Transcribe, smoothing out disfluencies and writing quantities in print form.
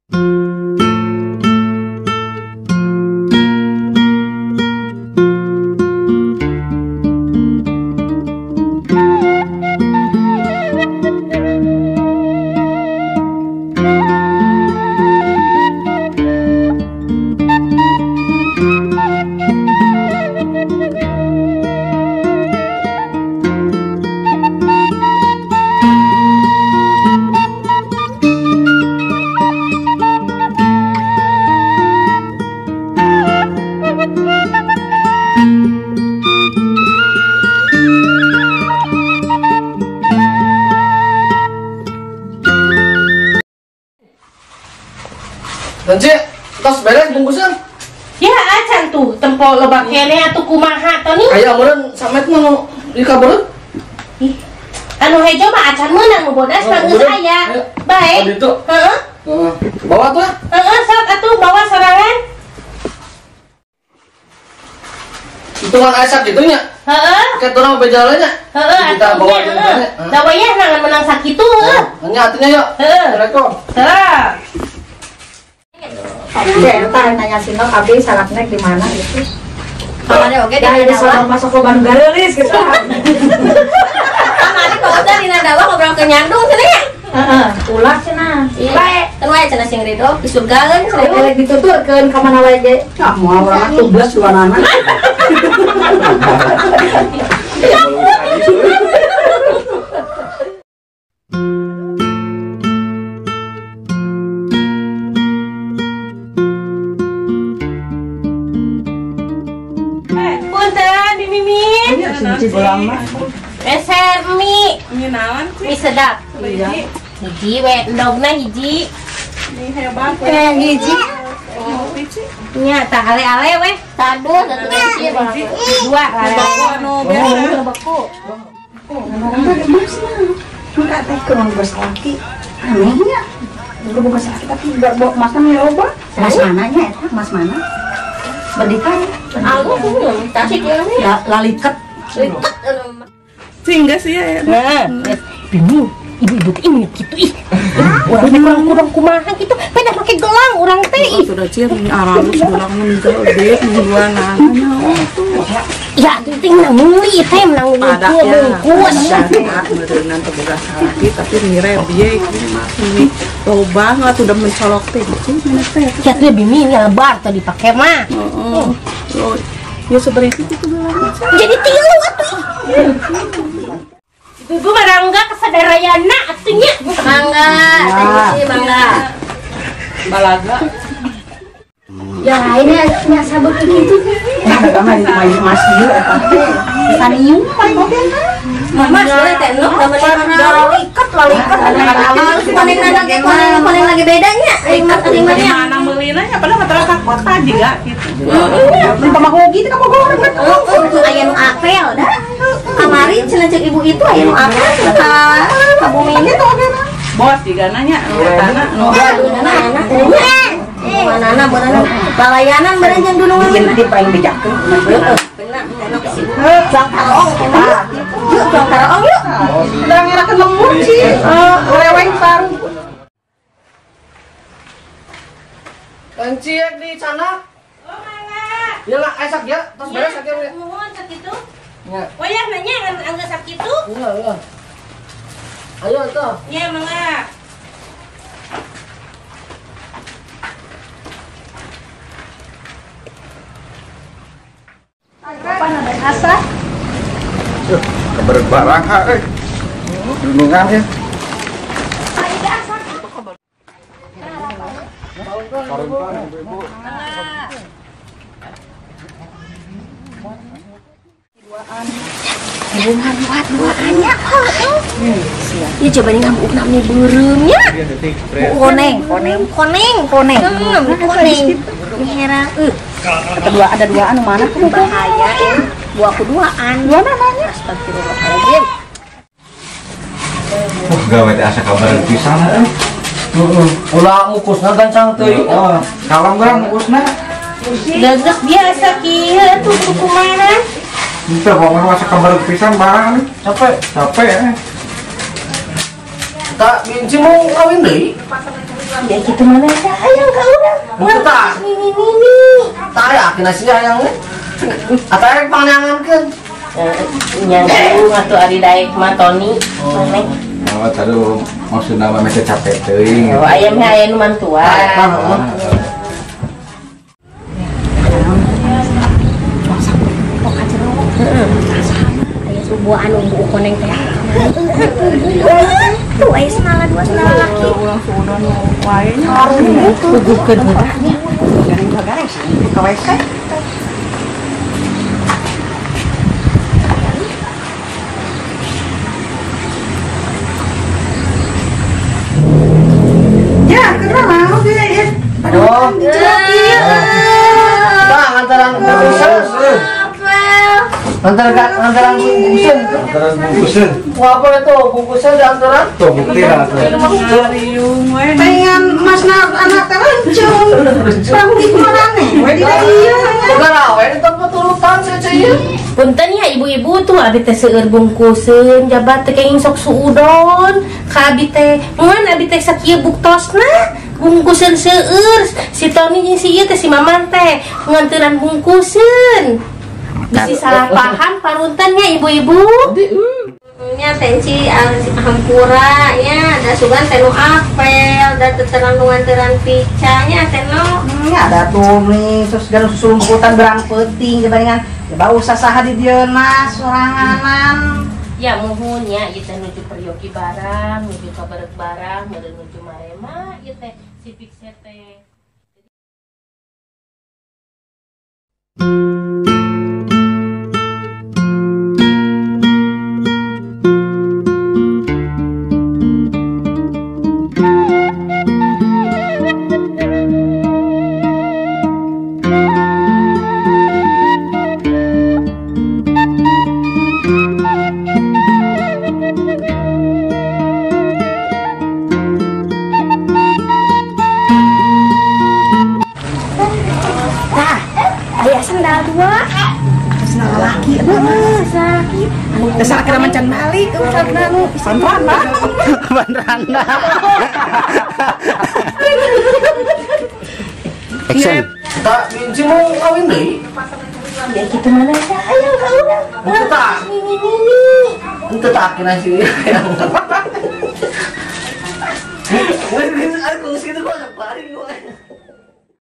Lanci, tos beres bungkusan. Ya acan tuh tempo loba kene atuh kumaha Tony. Aya meureun samet mah nu di kabereut. Ih. Anu hejo mah acan meunang nu bodas mah geus aya. Bae. Oh, ditu. Heeh. Heeh. Bawa tuh. Heeh, sok atuh bawa sorangan. Hitungan aya kitu nya. Heeh. Kayak urang bejalan nya. Heeh, kita bawa jeung mana. Da wayah nangan menang sakitu heuh. Nya atunya yuk. Heeh. Assalamualaikum. Heeh. Ya, entar nanya si Nok abi salakna di mana gitu. Kamari oge di Nadawa masuk ke Bandung gareulis gitu. Kamari kok udah di Nadawa ngobrol ke nyandung cenah nya. Heeh, ulah cenah. Bae, kan wae cenah sing ridho di surgaeun cenah. Elek dituturkeun ka mana wae ge. Ah, moal urang tubles duanana. Meser mie. Mie naon sih? Mie sedap. Iya. Hiji we endogna hiji. Mie hebat. Hiji. Nya tah ale-ale we. Sadu satu hiji. Dua ale-ale. Anu biasa beku. Mas mah. Enggak teh keur boga salaki. Anehnya. Boga boga salaki tapi bawa masna mie loba. Mas mananya eta? Mas mana? Berdikari. Aku tasik ya. Laliket. Sehingga sih ya. Nah, bingung ibu-ibu teh ini gitu ih. Urang teh kurang-kurang kumaha gitu, pada make gelang urang teh ih. Sudah cir aralus gelang meninggal deh dua nanya tuh. Ya atuh teh meuli teh menang bungkus. Meureunnan teu boga salaki tapi ngirebiek ini mah ini loba banget udah mencolok teh gitu mana teh. Ya tuh bimi ini lebar tadi dipake mah. Heeh. Ya sebenarnya itu gelangnya. Jadi tilu atuh. Ibu marangga kesadarayana atuh nya. Mangga, teh mangga. Balaga. Ya ini nya sabuk kitu. Eta mah mas ieu eta teh. Saniung paling oge. Mama sudah teh nuk laliket laliket. Koneng lagi koneng lagi bedanya. Aing mah mana meulina nya padahal mah ka kota juga gitu. Minta mah hogi teh ka Bogor. Heeh, aya nu apel dah. Kamari cenah ceuk ibu itu aya nu apel cenah ka ka bumi kitu oge. Bos juga nanya nu etana nu anak. Manana beunang balayanan beureun jeung dunungan jadi paling bejakeun. Bener, enak sih. Juang taroong emang. Yuk juang taroong yuk. Udah ngerakeun lembur sih. Leweng baru. Enciek di sana. Oh, mangga. Ya lah, esak ya, tos beres sakieu. Nuhun sakitu. Nya. Wayah nanya anggeus sakitu. Iya, iya. Ayo tuh. Nya mangga. Asa. Kabar barang ha euy. Dunungan ya. Hubungan buat duaannya. Ya coba nih ngamuk nami beureumnya. Koneng, koneng, koneng, koneng. Koneng. Herang. Ada dua, ada duaan mana? Bahaya ya. Dua kuduaan. Dua namanya. Astagfirullahaladzim. Wah, gawe teh asa kabar pisan euy. Heeh. Ulah ngukusna gancang teuing. Heeh. Kalem geura ngukusna. Geus biasa kieu atuh kumaha. Henteu pokona asa kabar pisan barang. Capek. Capek ya. Tak binci mau kawin deui. Ya kitu mana teh hayang ka urang. Mun tak. Mimi. Tak aya akhirna sih hayang. Atau rek pangneangankeun. Nya atuh ari daek mah Tony. Maneh. Oh, taruh maksudna mah teh capek teuing. Oh, aya mah aya nu mantuan. Aya subuh anu buuk koneng teh. Tuh aya senala dua senala laki. Ulang suudon wae nya. Puguhkeun heula nya. Gareng gareng sih ka WC. Ya, kenapa mau dia ya? Oh, tah ngantaran bungkusan. Ngantaran bungkusan. Ngantaran bungkusan. Wah, apa itu bungkusan di antaran? Tuh bukti lah tuh. Pengen masna anak teh lancung. Bang di kumarane. We di dieu. Bukan awe di tempat turutan saja ieu. Punten ya ibu-ibu tuh abi teh seueur bungkuseun jabat teh kenging sok suudon ka abi teh. Mun abi teh sakieu buktosna bungkuseun seueur si Tony jeung si ieu teh si Maman teh nganteran bungkuseun. Bisi salah paham parunten nya ibu-ibu. Nya tensi hampura nya da sugan teh nu apel da teterang nu nganteran pica nya teh no. Nya ada tuh nih terus gan susumputan berang peuting dibandingan ya bau sasaha di dieu na soranganan. Ya muhun nya ieu teh nuju peryogi barang, nuju kabarek barang, meureun nuju marema ieu teh si Pixie teh. Aya sendal dua. Sendal laki heeh, sakit. Dasar kira mencan balik ke usahana nu panrana. Panrana. Action. Tak binci mau kawin deui. Ya kitu mana teh hayang ka urang. Mun tak. Mimi. Henteu tak akhirna sih. Aku geus kitu kok bari gua.